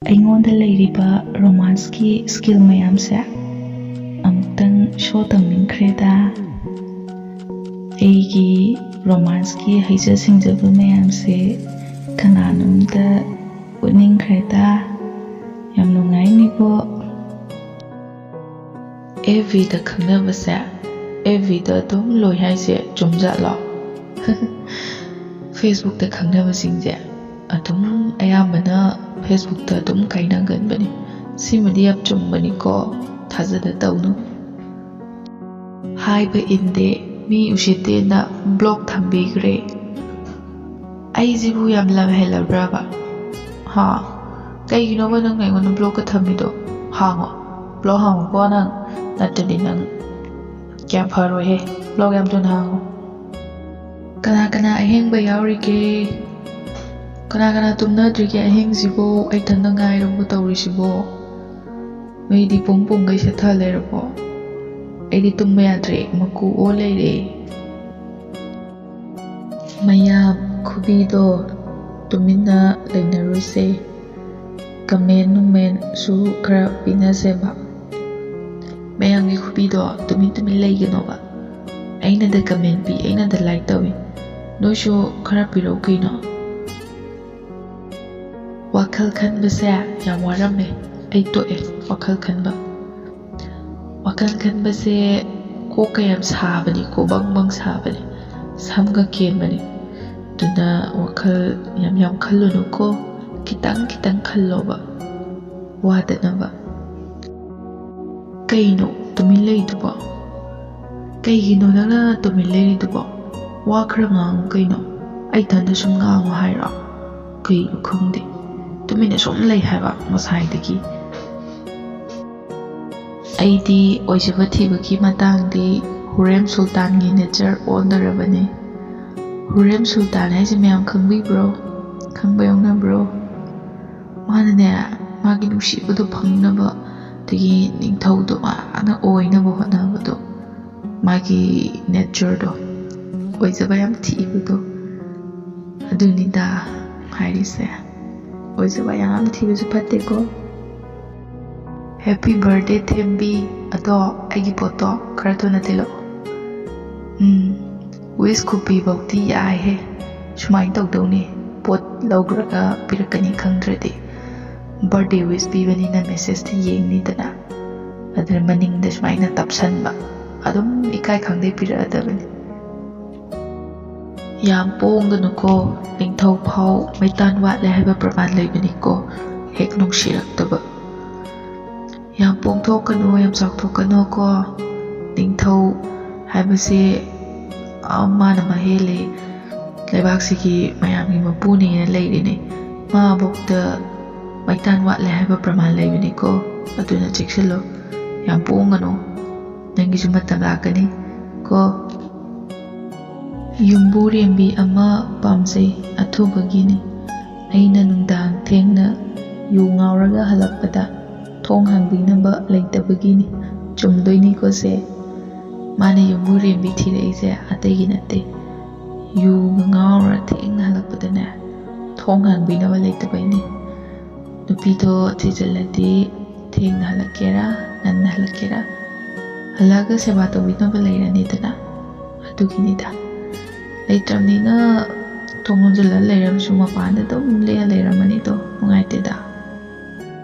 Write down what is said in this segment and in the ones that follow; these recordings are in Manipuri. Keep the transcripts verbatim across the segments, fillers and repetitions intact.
ꯑꯩꯉꯣꯟꯗ ꯂꯩꯔꯤꯕ ꯔꯣꯃꯥꯟꯁꯀꯤ ꯁ꯭ꯀꯤꯜ ꯃꯌꯥꯝꯁꯦ ꯑꯃꯨꯛꯇꯪ ꯁꯣ ꯇꯧꯅꯤꯡꯈ꯭ꯔꯦꯗ꯫ ꯑꯩꯒꯤ ꯔꯣꯃꯥꯟꯁꯀꯤ ꯍꯩꯖ ꯁꯤꯡꯖꯕ ꯃꯌꯥꯝꯁꯦ ꯀꯅꯥꯅꯣꯝꯇ ꯎꯠꯅꯤꯡꯈ꯭ꯔꯦꯗ꯫ ꯌꯥꯝ ꯅꯨꯡꯉꯥꯏꯅꯤꯀꯣ꯫ ꯑꯦꯐ ꯕꯤꯗ ꯈꯪꯅꯕꯁꯦ ꯑꯦꯐ ꯕꯤꯗ ꯑꯗꯨꯝ ꯂꯣꯏ ꯍꯥꯏꯁꯦ ꯆꯨꯝꯖꯥꯠꯂꯣ? ꯐꯦꯁꯕꯨꯛꯇ ꯈꯪꯅꯕꯁꯤꯡꯁꯦ ꯑꯗꯨꯝ ꯑꯌꯥꯝꯕꯅ ꯐꯦꯁꯕꯨꯛꯇ ꯑꯗꯨꯝ ꯀꯥꯏꯅꯒꯟꯕꯅꯤ꯫ ꯁꯤꯃꯗꯤ ꯌꯥꯝ ꯆꯨꯝꯕꯅꯤꯀꯣ, ꯊꯥꯖꯗ ꯇꯧꯅꯨ꯫ ꯍꯥꯏꯕ ꯏꯟꯗꯦ, ꯃꯤ ꯎꯁꯤꯠꯇꯦꯅ ꯕ꯭ꯂꯣꯛ ꯊꯝꯕꯤꯈ꯭ꯔꯦ꯫ ꯑꯩꯁꯤꯕꯨ ꯌꯥꯝ ꯂꯝ ꯍꯦꯜꯂꯕ꯭ꯔꯕ? ꯍꯥ? ꯀꯩꯒꯤꯅꯣꯕ ꯅꯪꯅ ꯑꯩꯉꯣꯟꯗ ꯕ꯭ꯂꯣꯛꯀ ꯊꯝꯃꯤꯗꯣ? ꯍꯥꯡꯉꯣ, ꯕ꯭ꯂꯣꯛ ꯍꯥꯡꯉꯣꯀꯣ ꯅꯪ, ꯅꯠꯇ꯭ꯔꯗꯤ ꯅꯪ ꯀꯌꯥ ꯐꯔꯣꯏꯍꯦ꯫ ꯕ꯭ꯂꯣꯛ ꯌꯥꯝ ꯊꯨꯅ ꯍꯥꯡꯉꯣ꯫ ꯀꯅꯥ ꯀꯅꯥ ꯑꯍꯤꯡꯕ ꯌꯥꯎꯔꯤꯒꯦ? ꯀꯅꯥ ꯀꯅꯥ ꯇꯨꯝꯅꯗ꯭ꯔꯤꯒꯦ ꯑꯍꯤꯡꯁꯤꯕꯨ? ꯑꯩ ꯏꯊꯟꯗ ꯉꯥꯏꯔꯕꯣ ꯇꯧꯔꯤꯁꯤꯕꯣ? ꯃꯩꯗꯤ ꯄꯨꯡ ꯄꯨꯡꯈꯩ ꯁꯦꯠꯊ ꯂꯩꯔꯕꯣ? ꯑꯩꯗꯤ ꯇꯨꯝꯕ ꯌꯥꯗ꯭ꯔꯦ, ꯃꯀꯨ ꯑꯣ ꯂꯩꯔꯦ꯫ ꯃꯌꯥꯝ ꯈꯨꯕꯤꯗꯣ ꯇꯨꯃꯤꯟꯅ ꯂꯩꯅꯔꯣꯏꯁꯦ꯫ ꯀꯃꯦꯟ ꯅꯨꯃꯦꯟꯁꯨ ꯈꯔ ꯄꯤꯅꯁꯦꯕ꯫ ꯃꯌꯥꯝꯒꯤ ꯈꯨꯕꯤꯗꯣ ꯇꯨꯃꯤꯟ ꯇꯨꯃꯤꯟ ꯂꯩꯒꯅꯣꯕ꯫ ꯑꯩꯅꯗ ꯀꯃꯦꯟ ꯄꯤ, ꯑꯩꯅꯗ ꯂꯥꯏꯛ ꯇꯧꯏ, ꯅꯣꯏꯁꯨ ꯈꯔ ꯄꯤꯔꯛꯎ ꯀꯩꯅꯣ꯫ ꯋꯥꯈꯜ ꯈꯟꯕꯁꯦ ꯌꯥꯝ ꯋꯥꯔꯝꯃꯦ꯫ ꯑꯩ ꯇꯣꯛꯑꯦ ꯋꯥꯈꯜ ꯈꯟꯕ꯫ ꯋꯥꯈꯜ ꯈꯟꯕꯁꯦ ꯀꯣꯛꯀ ꯌꯥꯝ ꯁꯥꯕꯅꯤ, ꯀꯣ ꯕꯪ ꯕꯪ ꯁꯥꯕꯅꯤ, ꯁꯝꯒ ꯀꯦꯟꯕꯅꯤ꯫ ꯑꯗꯨꯅ ꯋꯥꯈꯜ ꯌꯥꯝ ꯌꯥꯝ ꯈꯜꯂꯨꯅꯨꯀꯣ, ꯈꯤꯇꯪ ꯈꯤꯇꯪ ꯈꯜꯂꯣꯕ, ꯋꯥꯗꯅꯕ꯫ ꯀꯩꯅꯣ ꯇꯨꯃꯤꯟ ꯂꯩꯗꯨꯕꯣ? ꯀꯩꯒꯤꯅꯣ ꯅꯪꯅ ꯇꯨꯃꯤꯟ ꯂꯩꯔꯤꯗꯨꯕꯣ? ꯋꯥ ꯈꯔ ꯉꯥꯡꯉꯨ ꯀꯩꯅꯣ꯫ ꯑꯩ ꯏꯊꯟꯗ ꯁꯨꯝ ꯉꯥꯡꯉꯨ ꯍꯥꯏꯔꯣ? ꯀꯩꯅꯣ ꯈꯪꯗꯦ, ꯇꯨꯃꯤꯟꯅ ꯁꯨꯝ ꯂꯩ ꯍꯥꯏꯕ ꯉꯁꯥꯏꯗꯒꯤ꯫ ꯑꯩꯗꯤ ꯑꯣꯏꯖꯕ ꯊꯤꯕꯒꯤ ꯃꯇꯥꯡꯗꯤ ꯍꯨꯔꯦꯝ ꯁꯨꯜꯇꯥꯟꯒꯤ ꯅꯦꯆꯔ ꯑꯣꯟꯗꯧꯔꯕꯅꯤ꯫ ꯍꯨꯔꯦꯝ ꯁꯨꯜꯇꯥꯟ ꯍꯥꯏꯁꯦ ꯃꯌꯥꯝ ꯈꯪꯕꯤꯕ꯭ꯔꯣ? ꯈꯪꯕ ꯌꯥꯎꯅꯕ꯭ꯔꯣ? ꯃꯥꯅꯅꯦ, ꯃꯥꯒꯤ ꯅꯨꯡꯁꯤꯕꯗꯣ ꯐꯪꯅꯕ, ꯑꯗꯒꯤ ꯅꯤꯡꯊꯧꯗꯣ ꯃꯥꯅ ꯑꯣꯏꯅꯕ ꯍꯣꯠꯅꯕꯗꯣ, ꯃꯥꯒꯤ ꯅꯦꯆꯔꯗꯣ, ꯑꯣꯏꯖꯕ ꯌꯥꯝ ꯊꯤꯕꯗꯣ, ꯑꯗꯨꯅꯤꯗ ꯍꯥꯏꯔꯤꯁꯦ꯫ ꯑꯣꯏꯖꯕ ꯌꯥꯝ ꯊꯤꯕꯁꯨ ꯐꯠꯇꯦꯀꯣ꯫ Happy birthday ꯊꯦꯝꯕꯤ, ꯑꯗꯣ ꯑꯩꯒꯤ ꯄꯣꯠꯇꯣ ꯈꯔ ꯊꯨꯅ ꯊꯤꯜꯂꯛꯑꯣ꯫ ꯎꯝ, wish ꯈꯨꯄꯤꯐꯧꯗꯤ ꯌꯥꯏꯍꯦ꯫ ꯁꯨꯃꯥꯏꯅ ꯇꯧꯗꯧꯅꯤ, ꯄꯣꯠ ꯂꯧꯈ꯭ꯔꯒ ꯄꯤꯔꯛꯀꯅꯤ ꯈꯪꯗ꯭ꯔꯗꯤ꯫ Birthday wish ꯄꯤꯕꯅꯤꯅ messageꯇ ꯌꯦꯡꯅꯤꯗꯅ, ꯑꯗꯨꯅ ꯃꯅꯤꯡꯗ ꯁꯨꯃꯥꯏꯅ ꯇꯞꯁꯟꯕ, ꯑꯗꯨꯝ ꯏꯀꯥꯏ ꯈꯪꯗꯦ ꯄꯤꯔꯛꯑꯗꯕꯅꯤ꯫ ꯌꯥꯝ ꯄꯣꯡꯒꯅꯨꯀꯣ, ꯅꯤꯡꯊꯧ ꯐꯥꯎ ꯃꯩꯇꯥꯟ ꯋꯥꯠꯂꯦ ꯍꯥꯏꯕ ꯄ꯭ꯔꯃꯥꯟ ꯂꯩꯕꯅꯤꯀꯣ, ꯍꯦꯛ ꯅꯨꯡꯁꯤꯔꯛꯇꯕ꯫ ꯌꯥꯝ ꯄꯣꯡꯊꯣꯛꯀꯅꯨ, ꯌꯥꯝ ꯆꯥꯎꯊꯣꯛꯀꯅꯨꯀꯣ꯫ ꯅꯤꯡꯊꯧ ꯍꯥꯏꯕꯁꯦ, ꯑ, ꯃꯥꯅ ꯃꯍꯦꯜꯂꯦ, ꯂꯩꯕꯥꯛꯁꯤꯒꯤ ꯃꯌꯥꯝꯒꯤ ꯃꯄꯨꯅꯦꯅ ꯂꯩꯔꯤꯅꯦ꯫ ꯃꯥꯕꯨꯛꯇ ꯃꯩꯇꯥꯟ ꯋꯥꯠꯂꯦ ꯍꯥꯏꯕ ꯄ꯭ꯔꯃꯥꯟ ꯂꯩꯕꯅꯤꯀꯣ, ꯑꯗꯨꯅ ꯆꯦꯛꯁꯤꯜꯂꯣ, ꯌꯥꯝ ꯄꯣꯡꯒꯅꯨ, ꯅꯪꯒꯤꯁꯨ ꯃꯇꯝ ꯂꯥꯛꯀꯅꯤ ꯀꯣ꯫ ꯌꯨꯝꯕꯨꯔꯦꯝꯕꯤ ꯑꯃ ꯄꯥꯝꯖꯩ, ꯑꯊꯨꯕꯒꯤꯅꯤ꯫ ꯑꯩꯅ ꯅꯨꯡꯗꯥꯡ ꯊꯦꯡꯅ ꯌꯨ ꯉꯥꯎꯔꯒ ꯍꯜꯂꯛꯄꯗ ꯊꯣꯡ ꯍꯥꯡꯕꯤꯅꯕ ꯂꯩꯇꯕꯒꯤꯅꯤ꯫ ꯆꯨꯝꯗꯣꯏꯅꯤꯀꯣ ꯁꯦ? ꯃꯥꯅ ꯌꯨꯝꯕꯨꯔꯦꯝꯕꯤ ꯊꯤꯔꯛꯏꯁꯦ ꯑꯇꯩꯒꯤ ꯅꯠꯇꯦ, ꯌꯨꯒ ꯉꯥꯎꯔ ꯊꯦꯡꯅ ꯍꯜꯂꯛꯄꯗꯅꯦ, ꯊꯣꯡ ꯍꯥꯡꯕꯤꯅꯕ ꯂꯩꯇꯕꯩꯅꯦ꯫ ꯅꯨꯄꯤꯗꯣ ꯊꯤꯖꯤꯜꯂꯗꯤ ꯊꯦꯡꯅ ꯍꯜꯂꯛꯀꯦꯔꯥ, ꯉꯟꯅ ꯍꯜꯂꯛꯀꯦꯔꯥ, ꯍꯜꯂꯛꯑꯒ ꯁꯦꯕꯥ ꯇꯧꯕꯤꯅꯕ ꯂꯩꯔꯅꯤꯗꯅ, ꯑꯗꯨꯒꯤꯅꯤꯗ꯫ ꯂꯩꯇ꯭ꯔꯕꯅꯤꯅ ꯊꯣꯡ ꯂꯣꯟꯁꯤꯜꯂ ꯂꯩꯔꯕꯁꯨ ꯃꯄꯥꯟꯗ ꯑꯗꯨꯝ ꯂꯦꯛꯑ ꯂꯩꯔꯝꯃꯅꯤꯗꯣ, ꯅꯨꯡꯉꯥꯏꯇꯦꯗ꯫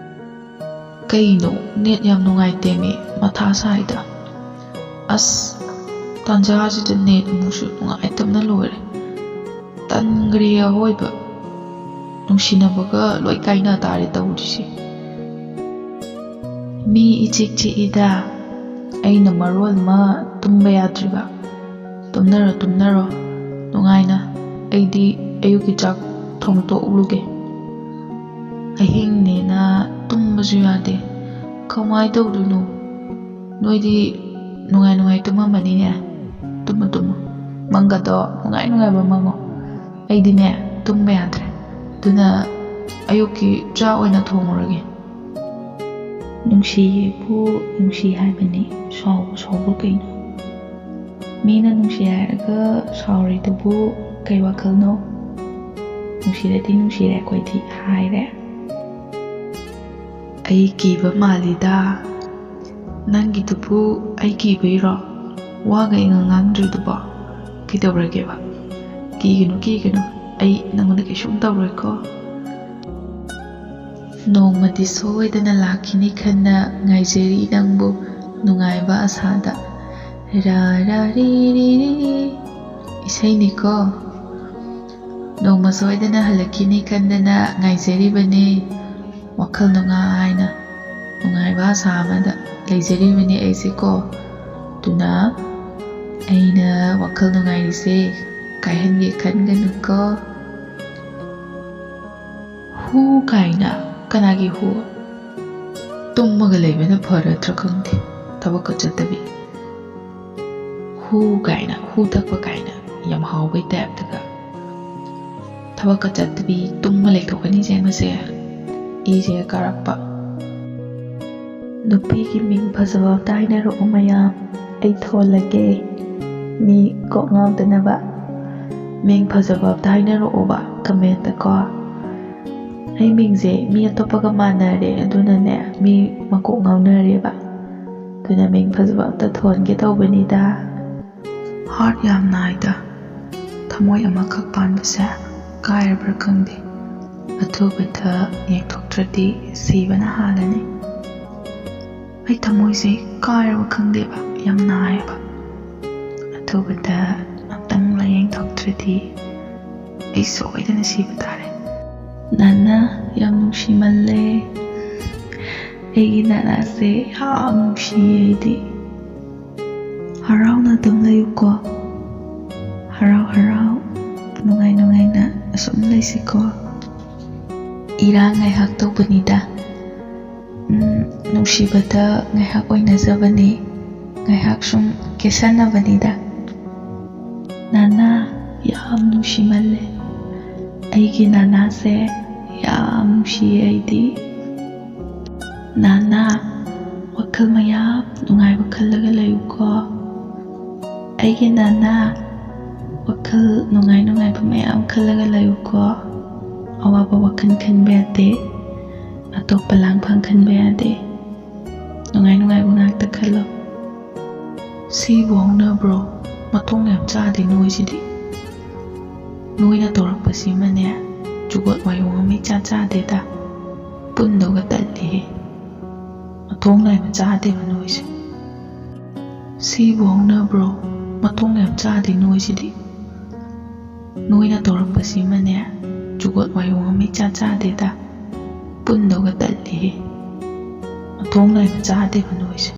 ꯀꯩꯅꯣ, net ꯌꯥꯝ ꯅꯨꯡꯉꯥꯏꯇꯦꯃꯤ, ꯃꯊꯥ ꯁꯥꯏꯗ꯫ ꯑꯁ, ꯇꯥꯟꯖꯥꯁꯤꯗ net ꯑꯃꯨꯛꯁꯨ ꯅꯨꯡꯉꯥꯏꯇꯕꯅ ꯂꯣꯏꯔꯦ꯫ ꯇꯟꯈ꯭ꯔꯦ ꯑꯑꯣꯏꯕ꯫ ꯅꯨꯡꯁꯤꯅꯕꯒ ꯂꯣꯏ ꯀꯥꯏꯅ ꯇꯥꯔꯦ ꯇꯧꯔꯤꯁꯦ꯫ ꯃꯤ ꯏꯆꯤꯛ ꯆꯤꯛꯏꯗ, ꯑꯩꯅ ꯃꯔꯣꯜ ꯑꯃ ꯇꯨꯝꯕ ꯌꯥꯗ꯭ꯔꯤꯕ꯫ ꯇꯨꯝꯅꯔꯣ, ꯇꯨꯝꯅꯔꯣ ꯅꯨꯡꯉꯥꯏꯅ, ꯑꯩꯗꯤ ꯑꯌꯨꯛꯀꯤ ꯆꯥꯛ ꯊꯣꯡꯇꯣꯛꯂꯨꯒꯦ꯫ ꯑꯍꯤꯡꯅꯦꯅ ꯇꯨꯝꯕꯁꯨ ꯌꯥꯗꯦ, ꯀꯃꯥꯏ ꯇꯧꯗꯣꯏꯅꯣ? ꯅꯣꯏꯗꯤ ꯅꯨꯡꯉꯥꯏ ꯅꯨꯡꯉꯥꯏ ꯇꯨꯝꯃꯝꯃꯅꯤꯅꯦ꯫ ꯇꯨꯝꯃꯨ, ꯇꯨꯝꯃꯨ, ꯃꯪꯒꯗꯣ ꯅꯨꯡꯉꯥꯏ ꯅꯨꯡꯉꯥꯏꯕ ꯃꯪꯉꯣ꯫ ꯑꯩꯗꯤꯅꯦ, ꯇꯨꯝꯕ ꯌꯥꯗ꯭ꯔꯦ, ꯑꯗꯨꯅ ꯑꯌꯨꯛꯀꯤ ꯆꯥꯛ ꯑꯣꯏꯅ ꯊꯣꯡꯉꯨꯔꯒꯦ꯫ ꯅꯨꯡꯁꯤꯌꯦꯕꯨ ꯅꯨꯡꯁꯤ ꯍꯥꯏꯕꯅꯤ, ꯁꯥꯎꯕꯨ ꯁꯥꯎꯕ꯭ꯔꯣ ꯀꯩꯅꯣ? ꯃꯤꯅ ꯅꯨꯡꯁꯤ ꯍꯥꯏꯔꯒ ꯁꯥꯎꯔꯤꯗꯨꯕꯨ ꯀꯩ ꯋꯥꯈꯜꯅꯣ? "ꯅꯨꯡꯁꯤꯔꯗꯤ ꯅꯨꯡꯁꯤꯔꯦ ꯑꯩꯈꯣꯏꯗꯤ" ꯍꯥꯏꯔꯦ꯫ "ꯑꯩ ꯀꯤꯕ ꯃꯥꯜꯂꯤꯗ꯫ ꯅꯪꯒꯤꯗꯨꯕꯨ ꯑꯩ ꯀꯤꯕꯩꯔꯣ? ꯋꯥꯒ ꯏꯉꯥꯡ ꯉꯥꯡꯗ꯭ꯔꯤꯗꯨꯕꯣ? ꯀꯩꯗꯧꯔꯒꯦꯕ? ꯀꯤꯒꯅꯨ, ꯀꯤꯒꯅꯨ꯫ ꯑꯩ ꯅꯪꯉꯣꯟꯗ ꯀꯩꯁꯨꯝ ꯇꯧꯔꯣꯏꯀꯣ꯫ ꯅꯣꯡꯃꯗꯤ ꯁꯣꯏꯗꯅ ꯂꯥꯛꯈꯤꯅꯤ ꯈꯟꯅ ꯉꯥꯏꯖꯔꯤ ꯅꯪꯕꯨ ꯅꯨꯡꯉꯥꯏꯕ ꯑꯁꯥꯗ꯫ ꯔꯥ ꯔꯥ ꯔꯤ ꯔꯤ ꯔꯤ ꯔꯤ꯫ ꯏꯁꯩꯅꯤꯀꯣ꯫ ꯅꯣꯡꯃ ꯁꯣꯏꯗꯅ ꯍꯜꯂꯛꯈꯤꯅꯤ ꯈꯟꯗꯅ ꯉꯥꯏꯖꯔꯤꯕꯅꯤ꯫ ꯋꯥꯈꯜ ꯅꯨꯡꯉꯥꯏꯅ, ꯅꯨꯡꯉꯥꯏꯕ ꯑꯁꯥ ꯑꯃꯗ ꯂꯩꯖꯔꯤꯕꯅꯤ ꯑꯩꯁꯦꯀꯣ꯫ ꯑꯗꯨꯅ ꯑꯩꯅ ꯋꯥꯈꯜ ꯅꯨꯡꯉꯥꯏꯔꯤꯁꯦ ꯀꯥꯏꯍꯟꯒꯦ ꯈꯟꯒꯅꯨꯀꯣ"꯫ "ꯍꯨ" ꯀꯥꯏꯅ? ꯀꯅꯥꯒꯤ ꯍꯨ? ꯇꯨꯝꯃꯒ ꯂꯩꯕꯅ ꯐꯔꯗ꯭ꯔꯥ ꯈꯪꯗꯦ, ꯊꯕꯛꯀ ꯆꯠꯇꯕꯤ꯫ "ꯍꯨ" ꯀꯥꯏꯅ, ꯍꯨ ꯊꯛꯄ ꯀꯥꯏꯅ, ꯌꯥꯝ ꯍꯥꯎꯕꯩ ꯇꯥꯏꯞꯇꯒ꯫ ꯊꯕꯛꯀ ꯆꯠꯇꯕꯤ ꯇꯨꯝꯃ ꯂꯩꯊꯣꯛꯀꯅꯤꯁꯦ ꯃꯁꯦ꯫ ꯏꯁꯦ ꯀꯥꯔꯛꯄ꯫ ꯅꯨꯄꯤꯒꯤ ꯃꯤꯡ ꯐꯖꯕ ꯑꯝꯇ ꯍꯥꯏꯅꯔꯛꯑꯣ ꯃꯌꯥꯝ, ꯑꯩ ꯊꯣꯜꯂꯒꯦ꯫ ꯃꯤ ꯀꯣꯛ ꯉꯥꯎꯗꯅꯕ ꯃꯤꯡ ꯐꯖꯕ ꯑꯝꯇ ꯍꯥꯏꯅꯔꯛꯑꯣꯕ comment ꯀꯣ꯫ ꯑꯩ ꯃꯤꯡꯁꯦ ꯃꯤ ꯑꯇꯣꯞꯄꯒ ꯃꯥꯟꯅꯔꯦ, ꯑꯗꯨꯅꯅꯦ ꯃꯤ ꯃꯀꯣꯛ ꯉꯥꯎꯅꯔꯦꯕ꯫ ꯑꯗꯨꯅ ꯃꯤꯡ ꯐꯖꯕ ꯑꯝꯇ ꯊꯣꯟꯒꯦ ꯇꯧꯕꯅꯤꯗ꯫ Heart ꯌꯥꯝ ꯅꯥꯏꯗ꯫ ꯊꯃꯣꯏ ꯑꯃꯈꯛ ꯄꯥꯟꯕꯁꯦ ꯀꯥꯏꯔꯕ꯭ꯔꯥ ꯈꯪꯗꯦ꯫ ꯑꯊꯨꯕꯗ ꯌꯦꯡꯊꯣꯛꯇ꯭ꯔꯗꯤ ꯁꯤꯕꯅ ꯍꯥꯜꯂꯅꯤ꯫ ꯑꯩ ꯊꯃꯣꯏꯁꯦ ꯀꯥꯏꯔꯕ ꯈꯪꯗꯦꯕ, ꯌꯥꯝ ꯅꯥꯏꯌꯦꯕ꯫ ꯑꯊꯨꯕꯗ ꯑꯝꯇꯪ ꯂꯥꯌꯦꯡꯊꯣꯛꯇ꯭ꯔꯗꯤ ꯑꯩ ꯁꯣꯏꯗꯅ ꯁꯤꯕ ꯇꯥꯔꯦ꯫ ꯅꯥꯅꯥ, ꯌꯥꯝ ꯅꯨꯡꯁꯤꯃꯜꯂꯦ꯫ ꯑꯩꯒꯤ ꯅꯥꯅꯥꯁꯦ ꯌꯥꯝ ꯅꯨꯡꯁꯤꯌꯦ ꯑꯩꯗꯤ꯫ ꯍꯔꯥꯎꯅ ꯑꯗꯨꯝ ꯂꯩꯌꯨꯀꯣ꯫ ꯍꯔꯥꯎ ꯍꯔꯥꯎ, ꯅꯨꯡꯉꯥꯏ ꯅꯨꯡꯉꯥꯏꯅ ꯑꯁꯨꯝ ꯂꯩꯁꯤꯀꯣ꯫ ꯏꯔꯥꯡ ꯉꯥꯏꯍꯥꯛ ꯇꯧꯕꯅꯤꯗ꯫ ꯎꯝ, ꯅꯨꯡꯁꯤꯕꯗ ꯉꯥꯏꯍꯥꯛ ꯑꯣꯏꯅꯖꯕꯅꯤ, ꯉꯥꯏꯍꯥꯛ ꯁꯨꯝ ꯀꯦꯁꯟꯅꯕꯅꯤꯗ꯫ ꯅꯥꯅꯥ, ꯌꯥꯝ ꯅꯨꯡꯁꯤꯃꯜꯂꯦ꯫ ꯑꯩꯒꯤ ꯅꯥꯅꯥꯁꯦ ꯌꯥꯝ ꯅꯨꯡꯁꯤꯌꯦ ꯑꯩꯗꯤ꯫ ꯅꯥꯅꯥ, ꯋꯥꯈꯜ ꯃꯌꯥꯝ ꯅꯨꯡꯉꯥꯏꯕ ꯈꯜꯂꯒ ꯂꯩꯌꯨꯀꯣ꯫ ꯑꯩꯒꯤ ꯅꯥꯅꯥ, ꯋꯥꯈꯜ ꯅꯨꯡꯉꯥꯏ ꯅꯨꯡꯉꯥꯏꯕ ꯃꯌꯥꯝ ꯈꯜꯂꯒ ꯂꯩꯌꯨꯀꯣ꯫ ꯑꯋꯥꯕ ꯋꯥꯈꯜ ꯈꯟꯕ ꯌꯥꯗꯦ꯫ ꯑꯇꯣꯞꯄ ꯂꯥꯡꯐꯥꯡ ꯈꯟꯕ ꯌꯥꯗꯦ꯫ ꯅꯨꯡꯉꯥꯏ ꯅꯨꯡꯉꯥꯏꯕ ꯉꯥꯛꯇ ꯈꯜꯂꯣ꯫ ꯁꯤꯕꯨ ꯍꯧꯅꯕ꯭ꯔꯣ? ꯃꯇꯣꯡ ꯌꯥꯝ ꯆꯥꯗꯦ ꯅꯣꯏꯁꯤꯗꯤ꯫ ꯅꯣꯏꯅ ꯇꯧꯔꯛꯄꯁꯤꯃꯅꯦ, ꯖꯨꯒꯣꯠ ꯃꯥꯏꯑꯣꯡ ꯑꯃ ꯏꯆꯥ ꯆꯥꯗꯦꯗ꯫ ꯄꯨꯟꯗꯧꯒ ꯇꯜꯂꯤꯍꯦ꯫ ꯃꯇꯣꯡ ꯅꯥꯏꯕ ꯆꯥꯗꯦꯕ ꯅꯣꯏꯁꯦ꯫ ꯁꯤꯕꯨ ꯍꯧꯅꯕ꯭ꯔꯣ? ꯃꯇꯣꯡ ꯌꯥꯝ ꯆꯥꯗꯦ ꯅꯣꯏꯁꯤꯗꯤ꯫ ꯅꯣꯏꯅ ꯇꯧꯔꯛꯄꯁꯤꯃꯅꯦ, ꯖꯨꯒꯣꯠ ꯃꯥꯏꯑꯣꯡ ꯑꯃ ꯏꯆꯥ ꯆꯥꯗꯦꯗ꯫ ꯄꯨꯟꯗꯧꯒ ꯇꯜꯂꯤꯍꯦ꯫ ꯃꯇꯣꯡ ꯅꯥꯏꯕ ꯆꯥꯗꯦꯕ ꯅꯣꯏꯁꯦ꯫